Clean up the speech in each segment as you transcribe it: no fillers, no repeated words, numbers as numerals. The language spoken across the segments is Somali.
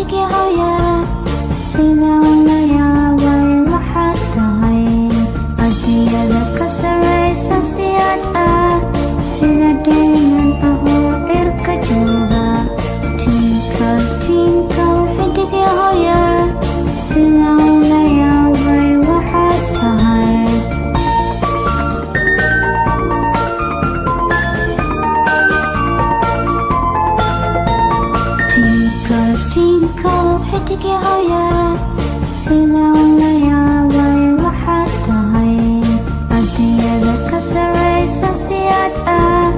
Xidig yahoyar sida la yaabay waxaad tahay adduunyada ka sarraysa siyaad ah sida dheeman ahoo cirka jooga. Twinkle twinkle xidig yahoyar sida la yaabay waxaad tahay. Twinkle twinkle xidig yahoyar sida la yaabay waxaad tahay adduunyada ka sarraysa siyaad ah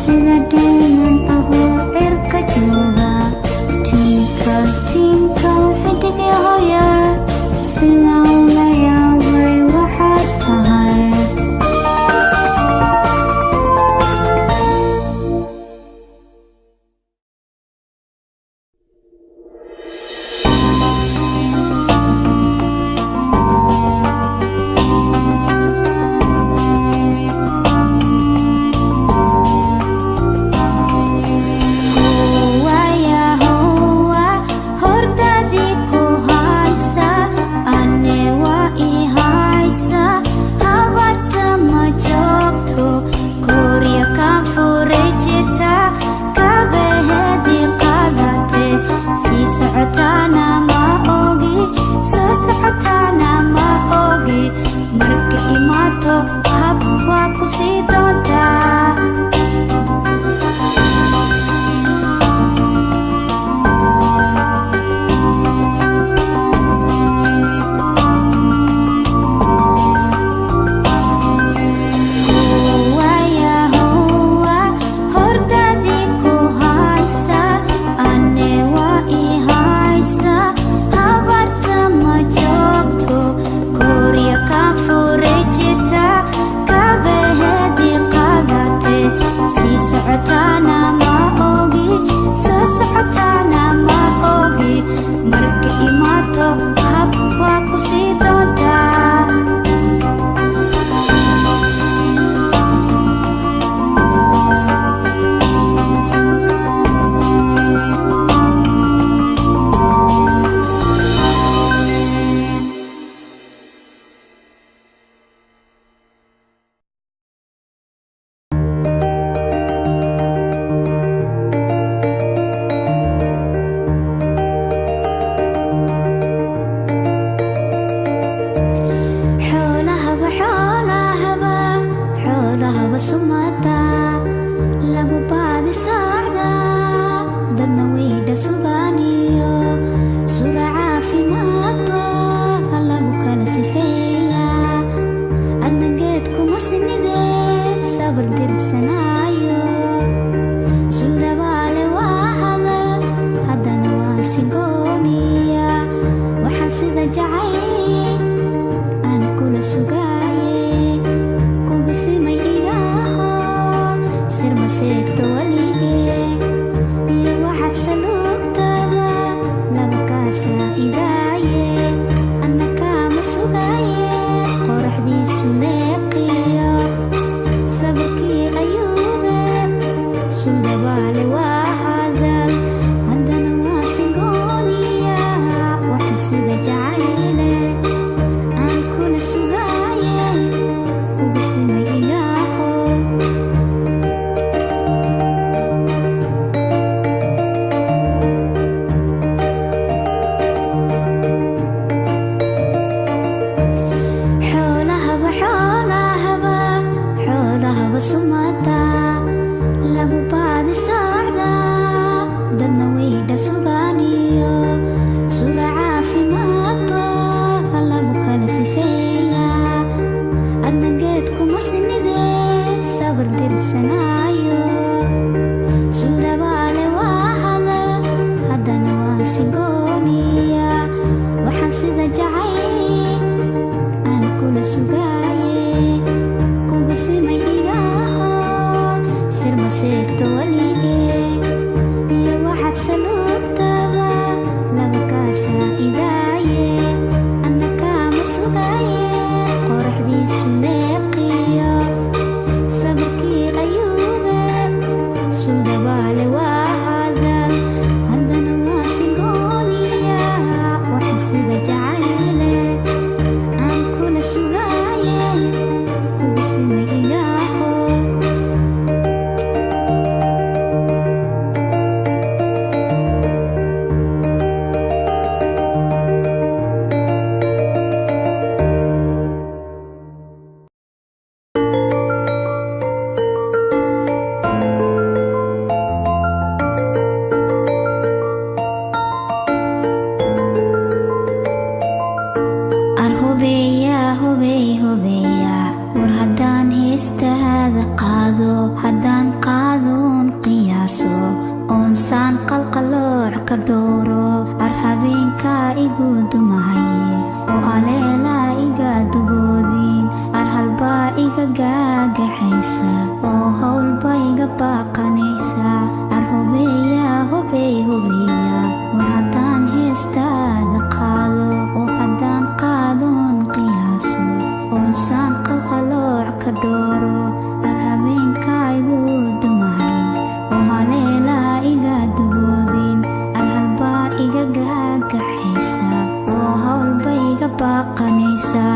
sida dheeman ahoo cirka jooga. Twinkle twinkle xidig yahoyar sida la yaabay waxaad tahay. hubey hubeya. War haddaan heestaada qaado, haddaan qaadoon qiyaaso, oonsaan qalqalooc ka dhowro, ar habeenkaa igu dumahay oo aleelaa iga duboodin, ar halbaa iga gaagaxaysa oo howlba iga baaqanaysa, ar hubeya hubey hubeya. War haddaan heestaada qaado oo haddaan qaadoon qiyaaso, oonsaan qalqalooc ka dhooro, ar habeenkaa igu dumahay oo haleelaa iga duboodin, ar halbaa iga gaagaxaysa oo howlba iga baaqanaysa.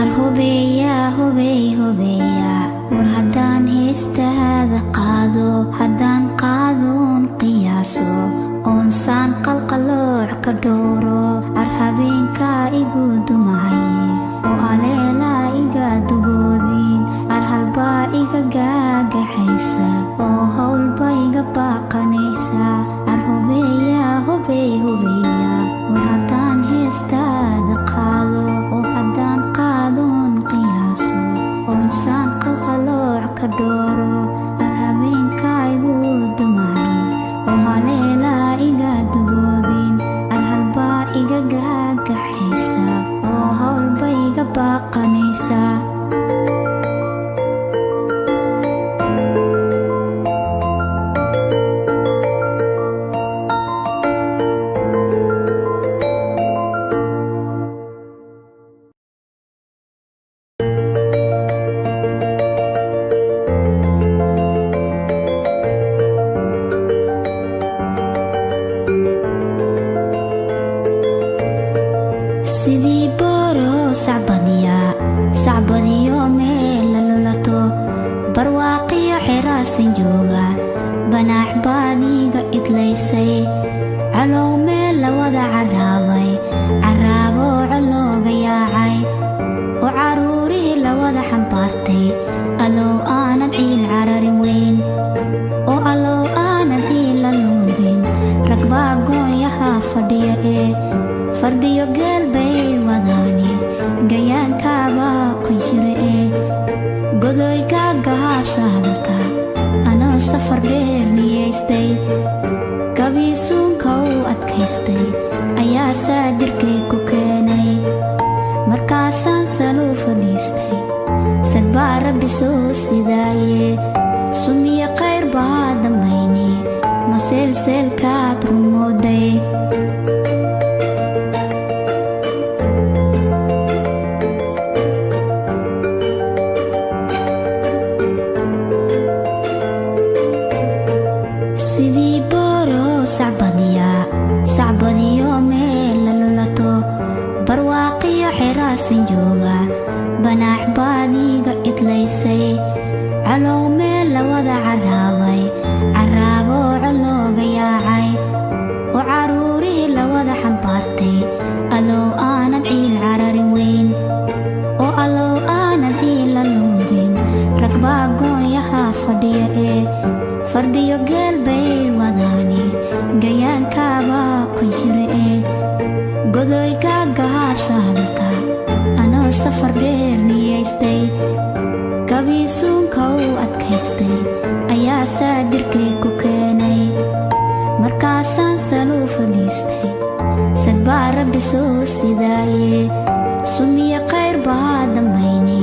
Ar hubeya hubey hubeya. War haddaan heestaada qaado, haddaan qaadoon qiyaaso, oonsaan qalqalooc ka dhowro, ar habeenkaa igu dumahay oo aleelaa iga duboodin, ar halbaa iga gaagaxaysa oo howlba iga baaqanaysa, ar hubeya hubey hubeya. War haddaan heestaada qaado oo haddaan qaadoon qiyaaso, oonsaan qalqalooc ka dhooro, ar habeenkaa igu dumahay oo haleelaa iga duboodin, ar halbaa iga gaagaxaysa oo howlba iga baaqanaysa. Sidii booro sacbadiya sacbadiyo meel la lulato, barwaaqiyo xeraasan jooga, banaax baadiga idlaysay, calow meel la wada caraabay, caraabo colooga yaacay oo caruurihii la wada xambaartay, allow aanad ciil cararin weyn oo allow aanad ciil la luudin, rag baa gooyaha fadhiya ee fardiyo geel bay wadaani, gayaankaabaa ku jira ee godoy gaagahaabsa hadalka, anoo safar dheer niyaystay, gabiisuunka u adkaystay ayaa saadirkay ku keenay, markaasaan saluu fadhiistay, sad baa rabbi soo sidaaye, sumiyo khayr baa dambayni, ma seelseelkaad rumooday. Sidii booro sacbadiya sacbadiyo meel la lulato, barwaaqiyo xeraasan jooga, banaax baadiga idlaysay, calow meel la wada caraabay, caraabo colooga yaacay oo caruurihii la wada xambaartay, allow aanad ciil cararin weyn oo allow aanad ciil la luudin, rag baa gooyaha fadhiya ee fardiyo geel bay wadaani, gayaankaabaa ku jira ee godoy gaagahaabsa hadalka, anoo safar dheer niyaystay, gabiisuunka u adkaystay ayaa saadirkay ku keenay, markaasaan saluu fadhiistay, sad baa rabbi soo sidaaye, sumiyo khayr baa dambayni,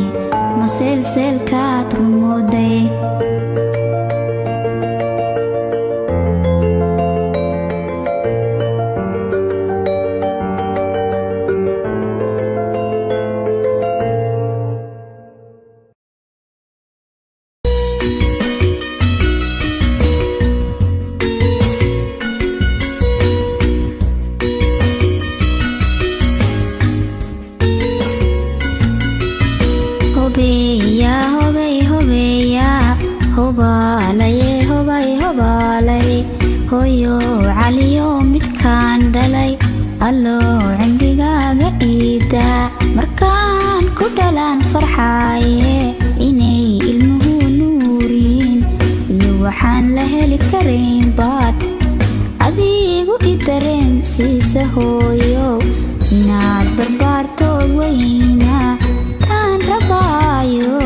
ma seelseelkaad rumooday. Hubeya hubey hubeya, hubaalay hubay hubaalay, hooyo caliyo midkaan dhalay, allow cimrigaaga iida, markaan ku dhalaan farxaaye, inay ilmuhu nuur Hooyo, inaad barbaartood weyna taan rabaayo.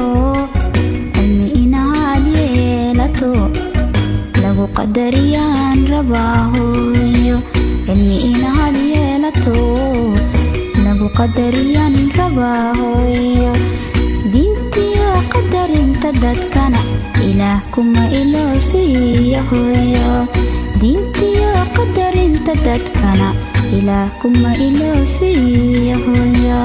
Cilmi inaad yeelato lagu qadariyaan rabaa hooyo. Cilmi inaad yeelato lagu qadariyaan rabaa hooyo. Diintiyo qadarinta dadkana Ilaah kuma iloosiiyo hooyo. Diintiyo qadarinta dadkana Ilaah kuma iloosiiyo hooyo.